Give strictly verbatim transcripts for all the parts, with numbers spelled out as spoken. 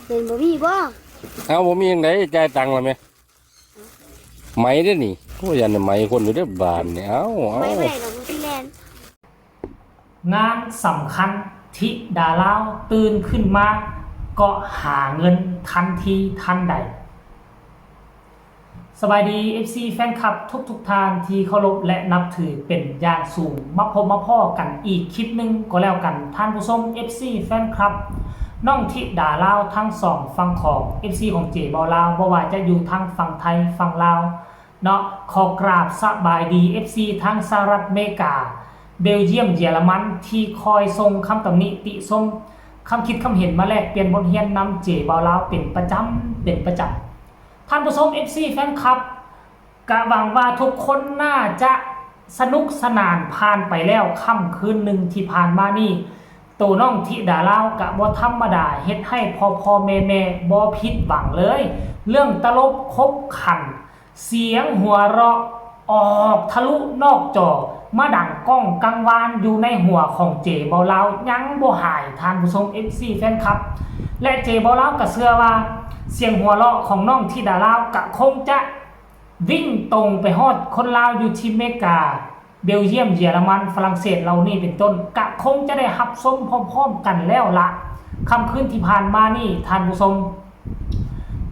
เล่นบ่มีบ่ เอาบ่มีจั่งใด จ่ายตังค์ล่ะแม่ ไหมเด้อนี่ โอ้ย ยันไหมคนอยู่เด้อบาดนี่ เอา เอา ไม่ได้ดอกที่แลน งานสำคัญ ธิดาลาวตื่นขึ้นมาก็หาเงินทันทีทันใด สบายดี เอฟซี แฟนคลับทุกๆท่านที่เคารพและนับถือเป็นอย่างสูง มาพบมาพ้อกันอีกคลิปหนึ่งก็แล้วกัน ท่านผู้ชม เอฟซี แฟนคลับ น้องธิดาลาวทั้งสองฝั่งของ เอฟซี ของเจเบาลาว บ่ว่าจะอยู่ทางฝั่งไทยฝั่งลาว เนาะ ขอกราบสบายดี เอฟซี ทั้งสหรัฐอเมริกา เบลเยียม เยอรมัน ที่คอยส่งคำตำหนิติชม คำคิดคำเห็นมาแลกเปลี่ยนบทเรียนนำเจเบาลาวเป็นประจำ เป็นประจำ ท่านผู้ชม เอฟซี แฟนคลับ กะหวังว่าทุกคนน่าจะสนุกสนานผ่านไปแล้วค่ำคืนหนึ่งที่ผ่านมานี่ โตน้องธิดาลาวกะบ่ธรรมดา เฮ็ดให้พ่อพ่อแม่แม่บ่ผิดหวังเลย เรื่องตลบขบขัน เสียงหัวเราะออกทะลุนอกจอ มาดังก้องกังวานอยู่ในหัวของเจเบาลาวยังบ่หาย ท่านผู้ชม เอฟซี แฟนคลับ และเจเบาลาวกะเชื่อว่า เสียงหัวเราะของน้องธิดาลาวกะคงจะวิ่งตรงไปฮอดคนลาวอยู่ที่อเมริกา เบลเยียม เยอรมัน ฝรั่งเศส เหล่านี้เป็นต้น กะคงจะได้รับชมพร้อมๆกันแล้วละ ค่ำคืนที่ผ่านมานี่ ท่านผู้ชม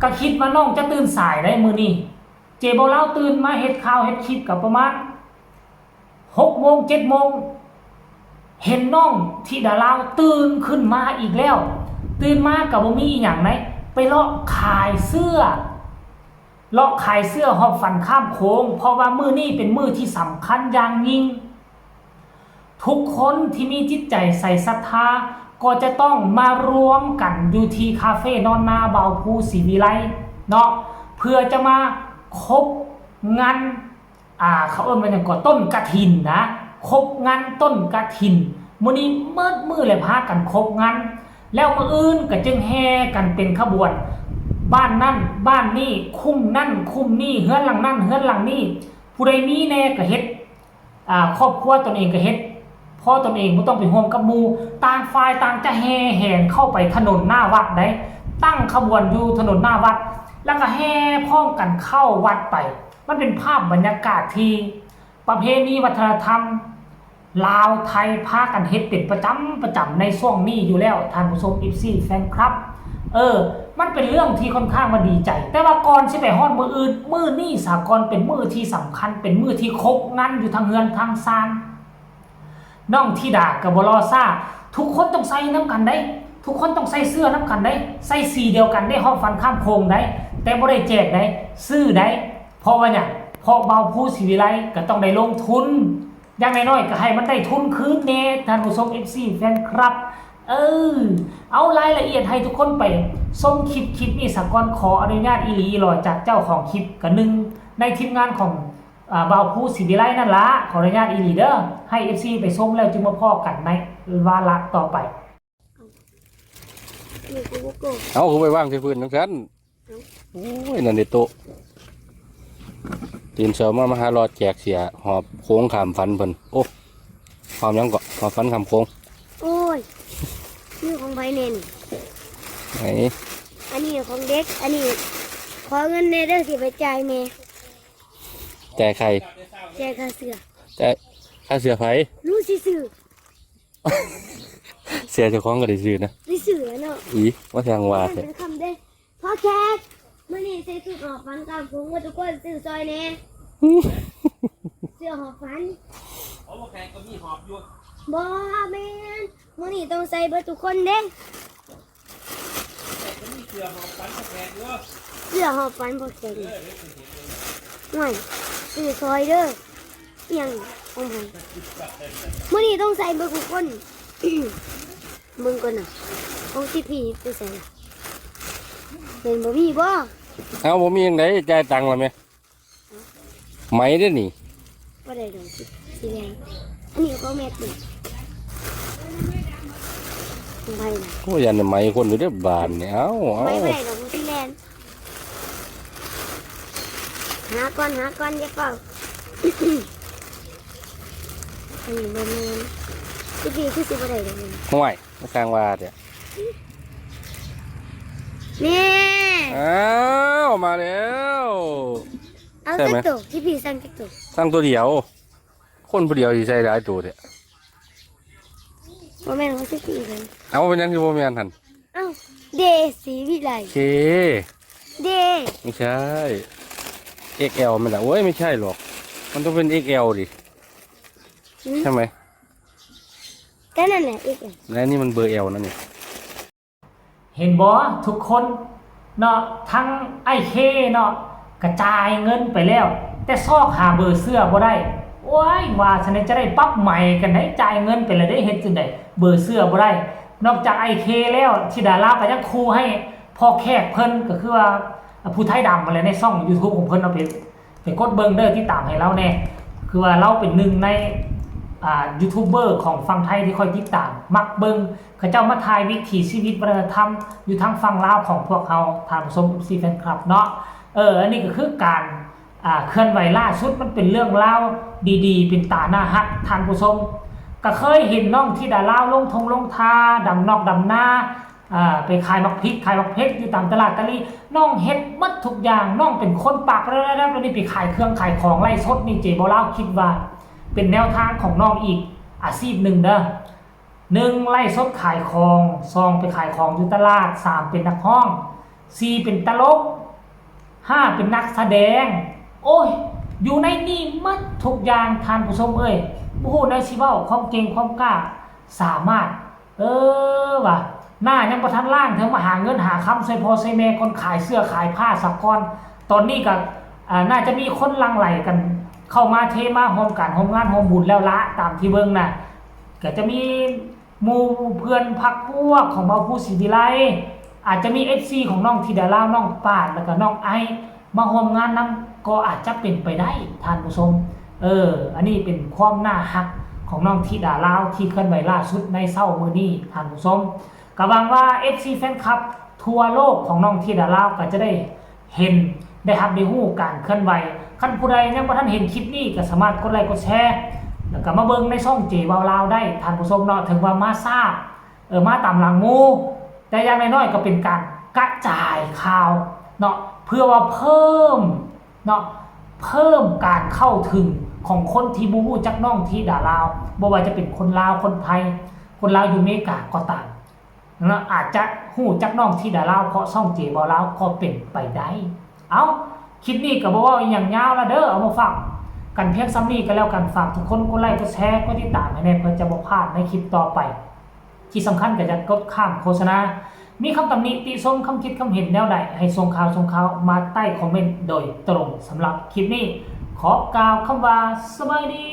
กะคิดว่าน้องจะตื่นสายได้มื้อนี้ เจเบาลาวตื่นมาเฮ็ดข่าวเฮ็ดคลิปกะประมาณหกโมง เจ็ดโมง เห็นน้องธิดาลาวตื่นขึ้นมาอีกแล้ว ตื่นมากะบ่มีอีหยังใด ไปเลาะขายเสื้อ เลาะขายเสื้อฮอบฟันข้ามโขง เพราะว่ามื้อนี้เป็นมื้อที่สำคัญอย่างยิ่ง ทุกคนที่มีจิตใจใส่ศรัทธา ก็จะต้องมารวมกันอยู่ที่คาเฟ่นอนนาบ่าวภูศรีวิไลเนาะ เพื่อจะมาครบงาน อ่า เขาเอิ้นว่าหยังก่อ ต้นกฐินนะ ครบงานต้นกฐิน มื้อนี้เมิดมื้อเลยพากันครบงาน แล้วมื้ออื่นก็จึงแห่กันเป็นขบวน บ้านนั่นบ้านนี่ คุ้มนั่นคุ้มนี่ เฮือนหลังนั่นเฮือนหลังนี่ ผู้ใดมีแน่ก็เฮ็ด อ่า ครอบครัวตนเองก็เฮ็ด พอตนเองบ่ต้องไปร่วมกับหมู่ ต่างฝ่ายต่างจะแห่แหนเข้าไปถนนหน้าวัดใด ตั้งขบวนอยู่ถนนหน้าวัด แล้วก็แห่พร้อมกันเข้าวัดไป มันเป็นภาพบรรยากาศที่ประเพณีวัฒนธรรมลาวไทยพากันเฮ็ดเป็นประจำประจำในช่วงนี้อยู่แล้ว ท่านผู้ชม เอฟซี แฟนคลับ เออ มันเป็นเรื่องที่ค่อนข้างว่าดีใจ แต่ว่าก่อนสิไปฮอดมื้ออื่น มื้อนี้สากลเป็นมื้อที่สำคัญ เป็นมื้อที่ครบงานอยู่ทั้งเฮือนทั้งซาน น้องธิดาก็บ่รอช้า ทุกคนต้องใส่นำกันเด้ ทุกคนต้องใส่เสื้อนำกันเด้ ใส่สีเดียวกันเด้ ฮอบฟันข้ามโขงเด้ แต่บ่ได้แจกเด้ ซื้อเด้ เพราะว่าหยัง เพราะบ่าวภูศรีวิไลก็ต้องได้ลงทุน อย่างน้อยๆก็ให้มันได้ทุนคืนแน่ ท่านผู้ชม เอฟซี แฟนคลับ เออ เอารายละเอียดให้ทุกคนไปชมคลิป คลิปนี้สากลขออนุญาตอีหลีอีหลอจากเจ้าของคลิปกะหนึ่งในทีมงานของ อ่า บ่าวภูศรีวิไลนั่นละ ขออนุญาตอีหลีเด้อ ให้ เอฟซี ไปชมแล้วจึงมาพ้อกันในวาระต่อไป นี่กูบ่โกง เอาคือไปวางที่พื้นจังซั่น เอ้า โอ้ย นั่นเด้โต๊ะ ตื่นเช้ามา มาหาหลอดแจกเสื้อ ฮอบโขงข้ามฟันเพิ่น โอ้ ฮอบหยังเกาะ ฮอบฟันข้ามโขง โอ้ย นี่ของไผแน่นี่ ไหน อันนี้ของเด็ก อันนี้ขอเงินแน่เด้อสิไปจ่ายแม่ จ่ายใคร จ่ายค่าเสื้อ จ่ายค่าเสื้อไผ รู้สิซื้อ เสื้อเจ้าของก็ได้ซื้อนะ ได้ซื้อแล้วเนาะ อี๋ ว่าทางว่าแท้ เป็นคำเด้ พ่อแขก มื้อนี้ใส่ชุดหอบฟันกลางกรุงว่าทุกคนซื้อซอยแน่ เสื้อหอบฟัน โอ้ พ่อแขกก็มีหอบอยู่ บ่แม่น มื้อนี้ต้องใส่เบิดทุกคนเด้ เสื้อหอบฟันพ่อแขกเด้อ เสื้อหอบฟันพ่อแขก เออ เดี๋ยวสิเห็นเลย ไม่ซื้อซอยเด้อ อิหยังของผม มื้อนี้ต้องใส่เบิดทุกคน เบิ่งก่อนน่ะ ของสิพี่ไปใส่ล่ะ เป็นบ่มีบ่ เอาบ่มีจั่งใด จ่ายตังค์ล่ะแม่ ไหมเด้อนี่ บ่ได้ดอกสิ สิแดง อันนี้ของแม่ติ ของไผน่ะ โอ้ย ยันไหมคนอยู่เด้อบาดนี่ เอา เอา ไหมบ่ได้ดอกสิแดง หาก่อน หาก่อน อย่าเฝ้า อันนี้บ่แม่น สิพี่คือสิบ่ได้ดอกนี่ ห่วย มาสร้างว่าเถอะ อ้าวมาแล้ว เอา ใช่ไหม จักตัวที่พี่สั่งจักตัว สั่งตัวเดียว คนผู้เดียวสิใส่หลายตัวเถอะ บ่แม่นของสิพี่กัน เอาเป็นยังคือบ่แม่นหั่น เอ้าเดสีวิไล เค เด ไม่ใช่ เอ็กแอล มันละโอ้ยไม่ใช่หรอก มันต้องเป็น เอ็กแอล ดิ หืม ใช่ไหม ก็นั่นแหละเอ็กแอล และนี่มันเบอร์ แอล นั่นนี่ เห็นบ่ทุกคนเนาะ ทั้งไอ้เคเนาะ กระจายเงินไปแล้ว แต่ซอกหาเบอร์เสื้อบ่ได้ โอ้ย ว่าฉันจะได้ปรับใหม่กันได้ จ่ายเงินไปแล้วได้เฮ็ดจังได๋ เบอร์เสื้อบ่ได้ นอกจากไอ้เคแล้ว ธิดาลาวก็ยังคู่ให้พ่อแขกเพิ่น ก็คือว่าผู้ไทยดำมาเลยในช่อง YouTube ของเพิ่นเอาไป ไปกดเบิ่งเด้อ ติดตามให้ลาวแหน่ คือว่าลาวเป็นหนึ่งใน อ่า ยูทูบเบอร์ของฝั่งไทยที่ข้อยติดตาม มักเบิ่ง เขาเจ้ามาถ่ายวิถีชีวิตวัฒนธรรม อยู่ทางฝั่งลาวของพวกเฮา ท่านผู้ชม เอฟซี แฟนคลับเนาะ เออ อันนี้ก็คือการ อ่า เคลื่อนไหวล่าสุด มันเป็นเรื่องราวดีๆ เป็นตาน่าฮัก ท่านผู้ชม ก็เคยเห็นน้องธิดาลาวลงทงลงทา ดำนอกดำนา อ่า ไปขายหมากพริก ขายหมากเผ็ดอยู่ตามตลาดตะลี น้องเฮ็ดหมดทุกอย่าง น้องเป็นคนปากแรบๆ แล้วนี่ไปขายเครื่องขายของ ไลฟ์สดนี่ เจบ่าวลาวคิดว่า เป็นแนวทางของน้องอีกอาชีพหนึ่งเด้อ หนึ่ง ไลฟ์สดขายของ สอง ไปขายของอยู่ตลาด สาม เป็นนักร้อง สี่ เป็นตลก ห้า เป็นนักแสดง โอ้ย อยู่ในนี่หมดทุกอย่าง ท่านผู้ชมเอ้ย บ่ฮู้แนวสิเว้า ความเก่งความกล้า สามารถ เออ ว่ะ หน้ายังบ่ทันล้าง เธอมาหาเงินหาคำช่วยพ่อช่วยแม่ก่อน ขายเสื้อขายผ้าซะก่อน ตอนนี้ก็ อ่า น่าจะมีคนหลั่งไหลกัน เข้ามาเทมาร่วมกัน ร่วมงานร่วมบุญแล้วละ ตามที่เบิ่งน่ะ ก็จะมีหมู่เพื่อนพรรคพวกของบ่าวภูศรีวิไล อาจจะมี เอฟซี ของน้องธิดาลาว น้องปาด แล้วก็น้องไอซ์ มาร่วมงานนำ ก็อาจจะเป็นไปได้ ท่านผู้ชม เออ อันนี้เป็นความน่าฮักของน้องธิดาลาว ที่เคลื่อนไหวล่าสุดในเช้ามื้อนี้ ท่านผู้ชม ก็หวังว่า เอฟซี แฟนคลับ ทั่วโลกของน้องธิดาลาว ก็จะได้เห็น ได้ฮับได้ฮู้การเคลื่อนไหว คันผู้ใดยังบ่ทันเห็นคลิปนี้ ก็สามารถกดไลค์กดแชร์ แล้วก็มาเบิ่งในช่องเจบ่าวลาวได้ ท่านผู้ชมเนาะ ถึงว่ามาช้า เออ มาตามหลังหมู่ แต่อย่างน้อยๆ ก็เป็นการกระจายข่าวเนาะ เพื่อว่าเพิ่มเนาะ เพิ่มการเข้าถึงของคนที่บ่ฮู้จักน้องธิดาลาว บ่ว่าจะเป็นคนลาว คนไทย คนลาวอยู่อเมริกาก็ตาม เนาะ อาจจะฮู้จักน้องธิดาลาว เพราะช่องเจบ่าวลาวก็เป็นไปได้ เอ้า คลิปนี้ก็บ่เว้าอีหยังยาวละเด้อ เอามาฝากกันเพียงส่ำนี้ก็แล้วกัน ฝากทุกคนกดไลค์ กดแชร์ กดติดตามให้แหน่ เพื่อจะบ่พลาดในคลิปต่อไป ที่สำคัญก็อย่ากดข้ามโฆษณา มีคำตำหนิติชม คำคิดคำเห็นแนวใด ให้ส่งข่าวส่งข่าวมาใต้คอมเมนต์โดยตรง สำหรับคลิปนี้ ขอกล่าวคำว่าสบายดี